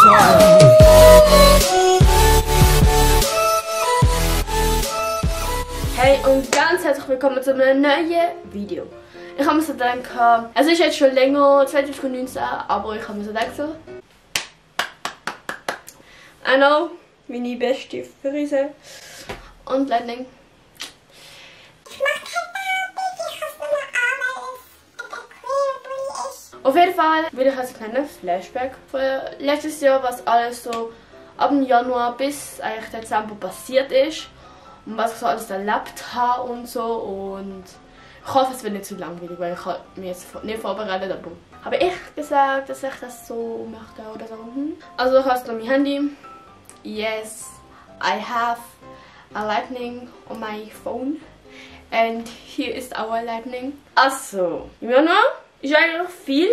time. Hey und ganz herzlich willkommen zu einem neuen Video. Ich habe mir so gedacht, es ist jetzt schon länger, 2019, aber ich habe mir so gedacht, I know, meine beste Frise und Blending. Auf jeden Fall will ich jetzt einen kleinen Flashback von letztes Jahr, was alles so ab dem Januar bis eigentlich Dezember passiert ist und was ich so alles erlebt habe und so. Und ich hoffe, es wird nicht zu langweilig, weil ich habe mich jetzt nicht vorbereitet, aber habe ich gesagt, dass ich das so möchte oder so. Also ich habe mein Handy. Yes, I have a lightning on my phone and here is our lightning. Also, im Januar ist eigentlich viel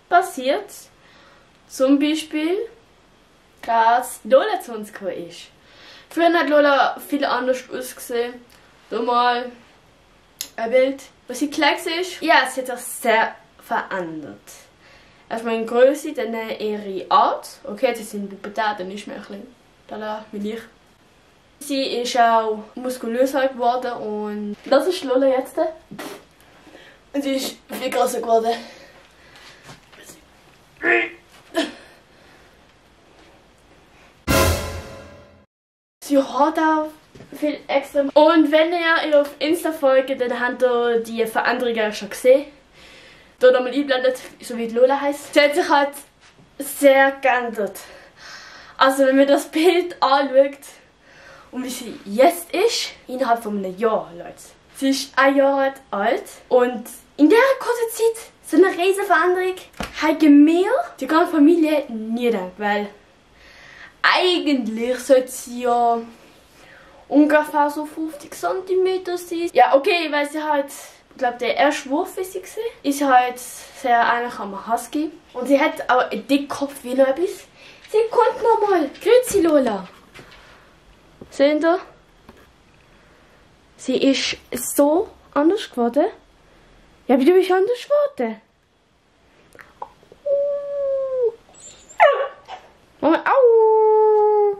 passiert. Zum Beispiel, dass Lola zu uns gekommen ist. Früher hat Lola viel anders ausgesehen. Hier mal ein Bild, was sie klein ist. Ja, sie hat sich sehr verändert. Erstmal in Größe, dann ihre Art. Okay, sie sind Pubertät, dann ist mehr ein bisschen da wie ich. Sie ist auch muskulöser geworden und das ist Lola jetzt. Und sie ist viel größer geworden. Sie hat auch viel extra. Und wenn ihr auf Insta folgt, dann habt ihr die Veränderungen schon gesehen. Hier nochmal einblendet, so wie Lola heisst. Sie hat sich halt sehr geändert. Also wenn man das Bild anschaut und wie sie jetzt ist, innerhalb von einem Jahr, Leute. Sie ist 1 Jahr alt und in dieser kurzen Zeit so eine riesige Veränderung haben wir, die ganze Familie, nie gedacht, weil eigentlich sollte sie ja ungefähr so 50 cm sein. Ja, okay, weil sie halt, ich glaube, der erste Wurf, wie sie gesehen ist halt sehr ähnlich am Husky. Und sie hat auch einen dicken Kopf wie noch etwas. Sie kommt nochmal. Grüezi, Lola. Seht ihr? Sie ist so anders geworden. Ja, wie du bist anders geworden. Mama, au!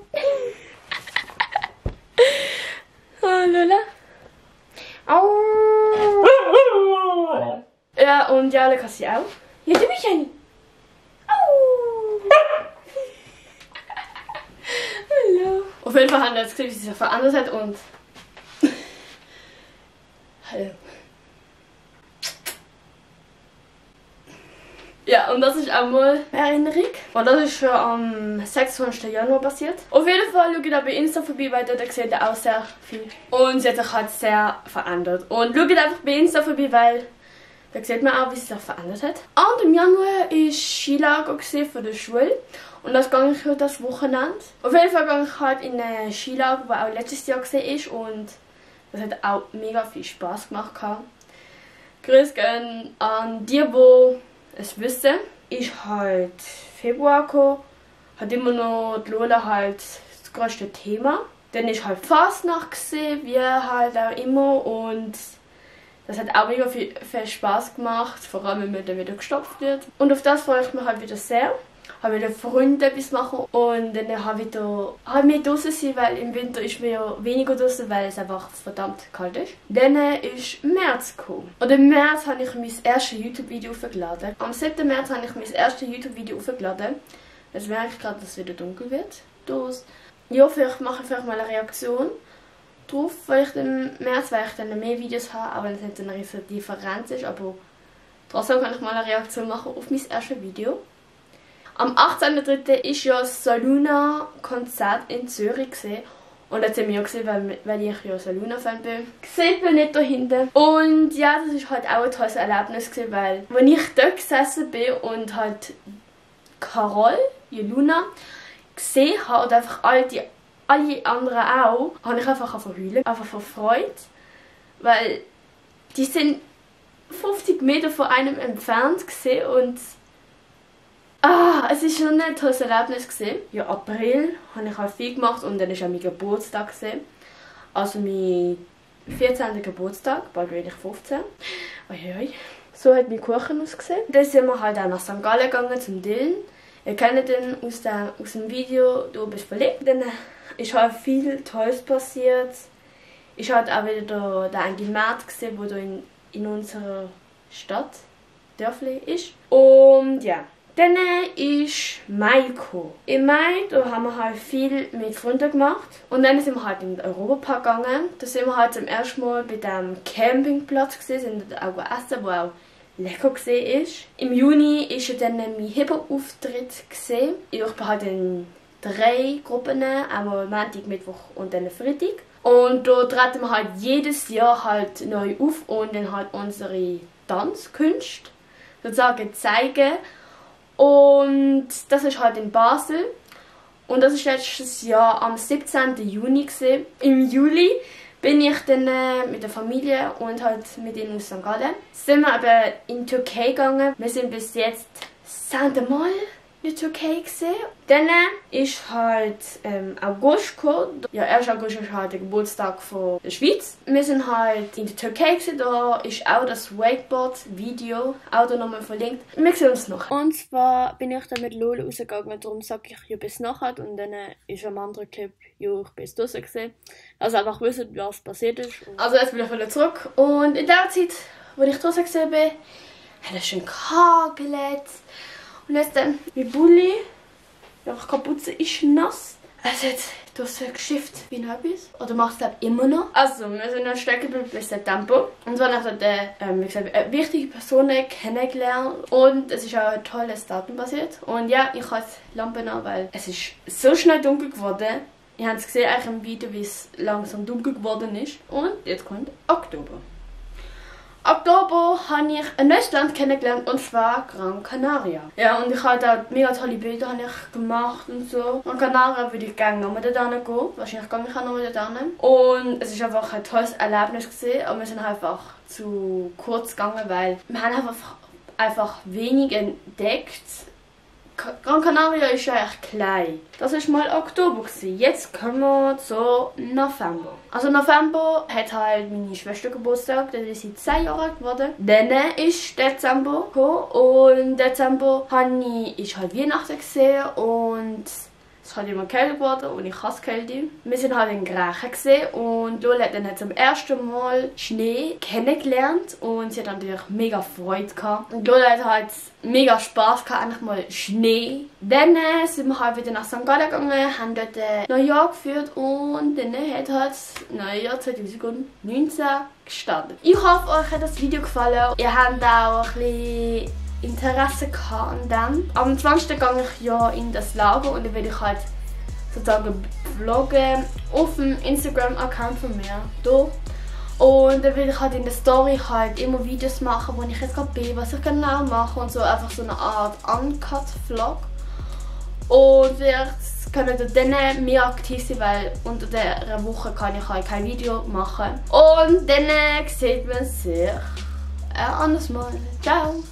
Oh, Lola. Au! Ja, und ja, da kann sie auch. Ja, du bist eine. Au! Hallo. Auf jeden Fall haben wir jetzt gesehen, wie sie sich verändert hat und... Hallo. Ja, und das ist auch mal eine Erinnerung. Und das ist schon am 26. Januar passiert. Auf jeden Fall schaut ihr bei Insta vorbei, weil dort seht ihr auch sehr viel. Und sie hat sich halt sehr verändert. Und schaut einfach bei Insta vorbei, weil da sieht man auch, wie sie sich verändert hat. Und im Januar war Skilager von der Schule. Und das gehe ich heute das Wochenende. Auf jeden Fall gehe ich halt in ein Skilager, das auch letztes Jahr war. Und das hat auch mega viel Spass gemacht. Grüß gehen an die es wissen. Ist halt Februar gekommen, hat immer noch die Lola halt das größte Thema. Dann ist halt Fasnacht gesehen, wie halt auch immer, und das hat auch mega viel Spaß gemacht, vor allem wenn man dann wieder gestopft wird. Und auf das freue ich mich halt wieder sehr. Ich habe wieder Freunde etwas machen und dann habe ich mehr draußen sein, weil im Winter ist mir ja weniger draußen, weil es einfach verdammt kalt ist. Dann ist März gekommen. Und im März habe ich mein erstes YouTube-Video aufgeladen. Am 7. März habe ich mein erstes YouTube-Video aufgeladen. Jetzt merke ich gerade, dass es wieder dunkel wird. Ja, vielleicht mache ich mal eine Reaktion drauf, weil ich im März dann mehr Videos habe, aber es nicht eine riesige Differenz ist. Aber trotzdem kann ich mal eine Reaktion machen auf mein erstes Video. Am 18.03. war ja das Saluna-Konzert in Zürich gesehen. Und das haben wir auch gesehen, weil ich ja Saluna-Fan bin. Seht man nicht da hinten. Und ja, das war halt auch ein tolles Erlebnis gewesen, weil als ich dort gesessen bin und halt Carol, Luna, gesehen habe und einfach alle anderen auch, habe ich einfach heulen, einfach vor Freude. Weil die sind 50 Meter von einem entfernt gesehen und es war schon ein tolles Erlebnis gewesen. Ja, April habe ich halt viel gemacht und dann war auch mein Geburtstag gewesen. Also mein 14. Geburtstag, bald werde ich 15. So hat mein Kuchen ausgesehen. Dann sind wir halt auch nach St. Gallen gegangen zum Dillen. Ihr kennt den aus dem Video, du bist verliebt. Dann ist halt viel Tolles passiert. Ich habe auch wieder den Andy Mert gesehen, der in unserer Stadt, Dörfli, ist. Und ja, dann ist Mai gekommen. Im Mai da haben wir halt viel mit Freunden gemacht. Und dann sind wir halt in den Europapark gegangen. Da sind wir halt zum ersten Mal bei dem Campingplatz gesehen, sind dort auch essen, wo auch lecker gesehen ist. Im Juni ist ja dann mein Hip-Hop-Auftritt gesehen. Ich bin halt in 3 Gruppen, einmal Montag, Mittwoch und dann Freitag. Und da treten wir halt jedes Jahr halt neu auf und dann halt unsere Tanzkünste sozusagen zeigen. Und das ist halt in Basel. Und das ist letztes Jahr am 17. Juni gewesen. Im Juli bin ich dann mit der Familie und halt mit ihnen aus St. Gallen. Sind wir aber in die Türkei gegangen. Wir sind bis jetzt 10. Mal in der Türkei gesehen. Dann ist halt August gekommen. Ja, 1. August ist halt der Geburtstag von der Schweiz. Wir sind halt in der Türkei gesehen. Da ist auch das Wakeboard-Video auch da nochmal verlinkt. Wir sehen uns noch. Und zwar bin ich dann mit Lola rausgegangen. Darum sage ich ja bis nachher. Und dann ist am anderen Clip, ja, ich bin draußen gesehen. Also einfach wissen, was passiert ist. Also jetzt bin ich wieder zurück. Und in der Zeit, wo ich draußen gesehen bin, hat es schön gehagelt. Und jetzt dann mein Bulli, die Kapuze ist nass. Es hat draußen geschifft wie ein Habis. Oder macht es immer noch. Also, wir sind noch stecken bis September. Und zwar habe ich wie gesagt, eine wichtige Person kennengelernt. Und es ist auch ein tolles Datum passiert. Und ja, ich habe die Lampe an, weil es ist so schnell dunkel geworden. Ihr habt es gesehen eigentlich im Video, wie es langsam dunkel geworden ist. Und jetzt kommt Oktober. Oktober habe ich ein neues Land kennengelernt, und zwar Gran Canaria. Ja, und ich habe da mega tolle Bilder gemacht und so. Gran Canaria würde ich gerne nochmal da gehen. Wahrscheinlich gehe ich auch nochmal da hin. Und es ist einfach ein tolles Erlebnis gewesen, aber wir sind einfach zu kurz gegangen, weil wir haben einfach wenig entdeckt. Gran Canaria ist ja echt klein. Das war mal Oktober gewesen. Jetzt kommen wir zu November. Also November hat halt meine Schwester Geburtstag, dann ist sie 10 Jahre alt geworden. Dann ist Dezember gekommen und Dezember ist halt Weihnachten gesehen und es ist halt immer kälter geworden und ich hasse Kälte. Wir sind halt in Grächen gesehen und Lola hat dann zum ersten Mal Schnee kennengelernt und sie hat natürlich mega Freude gehabt. Und Lola hat halt mega Spass gehabt, endlich mal Schnee. Dann sind wir halt wieder nach St. Gallen gegangen, haben dort Neujahr geführt und dann hat halt das Neujahr 2019 gestartet. Ich hoffe, euch hat das Video gefallen. Ihr habt auch ein bisschen Interesse gehabt an dem. Am 20. gehe ich ja in das Lager und dann werde ich halt sozusagen vloggen auf dem Instagram-Account von mir. Hier. Und dann will ich halt in der Story halt immer Videos machen, wo ich jetzt gerade bin, was ich genau mache und so, einfach so eine Art Uncut-Vlog. Und vielleicht könnt ihr dann mehr aktiv sein, weil unter dieser Woche kann ich halt kein Video machen. Und dann sieht man sich anderes Mal. Ciao!